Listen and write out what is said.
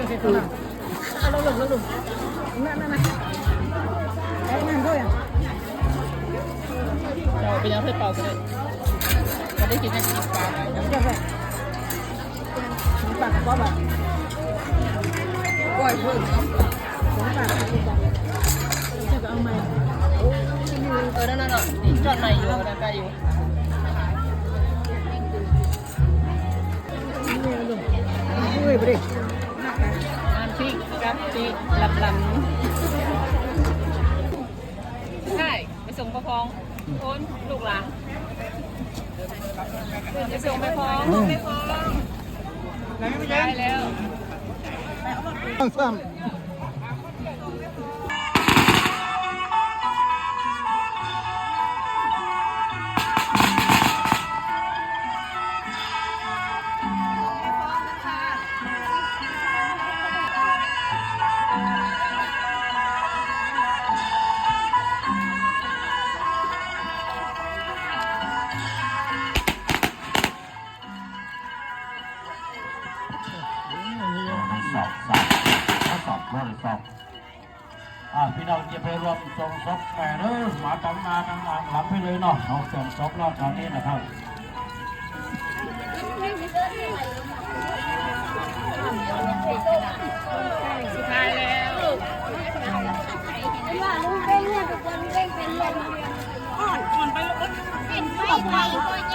ເປັນຫຍັງເຄີຍເປົ່າກໍໄດ້ ບໍ່ໄດ້ກິນແຕ່ປາ ປາກະເປາະ ກ້ອຍເພີ່ມ ປາກະເປົາ ເຈົ້າກໍເອົາໃໝ່ ເອີ ນັ້ນໆ ນີ້ຈອດໃໝ່ຢູ່ ນັ້ນໄດ້ຢູ່. ນ້ຳພຣິກກະປິລຳໆ ໃຊ່ ໄປສົ່ງພໍ່ພອງ ຄົນລູກຫຼານ ໄປສົ່ງພໍ່ພອງ ໄດ້ແລ້ວ. ສອບ ສອບ ສອບ ສອບ ອ່າ ພີ່ນ້ອງຈະໄປຮ່ວມສົ່ງສົບແມ່ເດີ ມາຕັ້ງໜ້າຕັ້ງຫຼັງໄປເລີຍເນາະ. ເຮົາເຄື່ອນສົບແລ້ວຕອນນີ້ນະຄັບ ສຸດທ້າຍແລ້ວ.